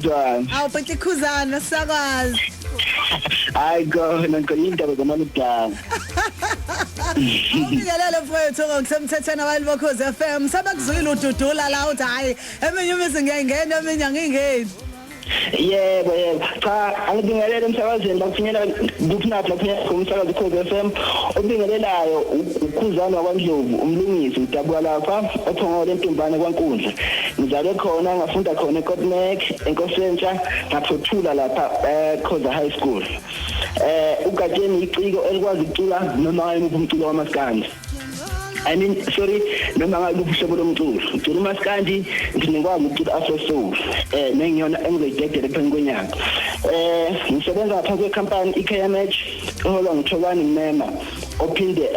Njani? Awu bhuti Khuzana sakwazi. Hayi kona ngicela indaba zamaludanga. Ubingelele mfowethu ngokusemthethweni abantu bokhozi FM. Sebekuzwile ududula la uthi hayi eminye imizi ngiyayingena eminye angingeni. Yebo yebo. Cha angibingelele emsakazweni bakufinyela kuphi naphi lakufinyela umsakazo Ukhozi FM. Obingelelayo uKhuzana wakwaNdlovu umlungisi udabuka lapha oPhongolo eNtumbane kwaNkundla. Ngizalwe khona ngafunda khona eKotnek eNkosentsha ngaphothula lapha eKhoza High School. Ugatsheni iciko elikwazi ukucula noma ngayimuphi umculo wamaskandi. I mean sorry noma ngaluphi uhlobo lomculo ngicula umaskandi ngiphinde ngikwazi ukucula afro soul nengiyona engizoyidedela ekupheleni kwenyanga. Ngisebenza ngaphansi kwekhampani i-KMH eholwa nguThobani Mmema ophinde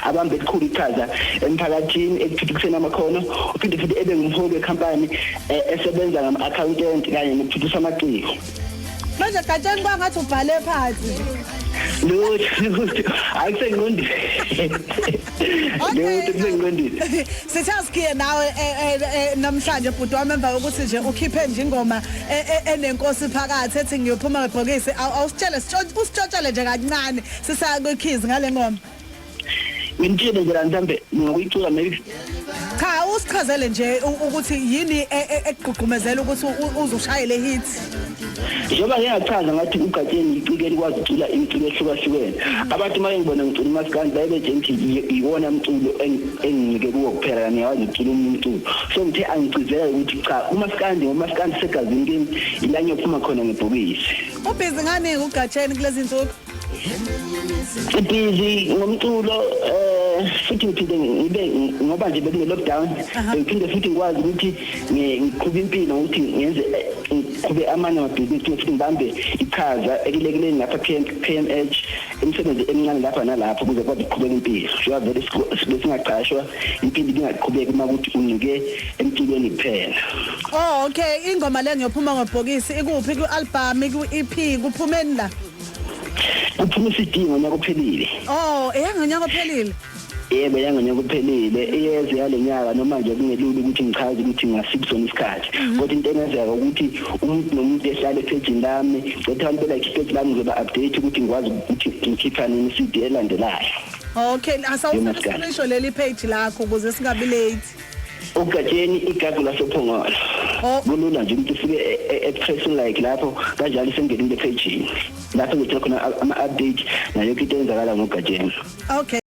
abambe elikhulu iqhaza emphakathini ekuthuthukiseni amakhono, uphinde futhi ebe ngumholi wekhampani esebenza ngama-accountant kanye nokuthuthukisa amaciko. Manje Gatsheni kwangathi ubhale phansi nje. Lutho lutho akusengqondweni. Lutho kusengqondweni. Sithe asikhiye nawe namhlanje bhuti wami emva kokuthi nje ukhiphe nje ingoma enenkosi phakathi ethi ngiyophuma ngebhokisi. Awusitshele usitshotshele nje kancane sisaya kwikhizi ngale ngoma. Ngimtshele nje la mhlambe ngokuyicula maybe. Cha usichazele nje ukuthi yini ekugqugqumezela ukuthi uze ushaye le hit. Njengoba ngingachaza ngathi uGatsheni iciko elikwazi ukucula imiculo ehlukahlukene. Abantu uma ngibona ngicula umaskandi baye betshela ukuthi iwona mculo engincike kuwo kuphela, kanti ngiyakwazi ukucula omunye umculo. So ngithe angigcizelela ukuthi cha umaskandi ngomaskandi segazini kimi, ila ngiyophuma khona ngebhokisi. Ubhizi ngani uGatsheni kulezi nsuku? Busy ngomculo futhi ngiphinde ngibe ngoba nje bekune lockdown, ngiphinde futhi ngikwazi ukuthi ngiqhube impilo ngokuthi ngenze ngiqhube amanye amabhizinisi, futhi ngibambe iqhaza ekulekeleni lapha KMH imisebenzi emincane lapha nalapho ukuze kwazi ukuqhubeka impilo. Njengoba vele besingaqashwa, impilo ibingaqhubeki uma ukuthi uncike emculweni kuphela. Oh okay, ingoma le ngiyophuma ngebhokisi ikuphi, ku album, ku EP, kuphumeni la? Kuphuma i-CD ngonyaka ophelile. Oh, eyangonyaka ophelile. Yebo, yangonyaka ophelile, iyeze yale nyaka noma nje kungelula ukuthi ngichaze ukuthi ngasiphi sona isikhathi, kodwa into engenzeka ukuthi umuntu nomuntu ehlale ephejini lami, cetha abantu belike ipage lami, ngizoba update ukuthi ngikwazi ukuthi ngikhipha nini i-CD elandelayo. Okay, asawusho leli page lakho ukuze singabi late. UGatsheni igagu lasePhongolo. Oh. Kulula nje umuntu ufike e-pressing like lapho kanjalo sengenile ephejini lapho ngithola khona ama-update nayo yonke into eyenzakala ngoGatsheni. Okay.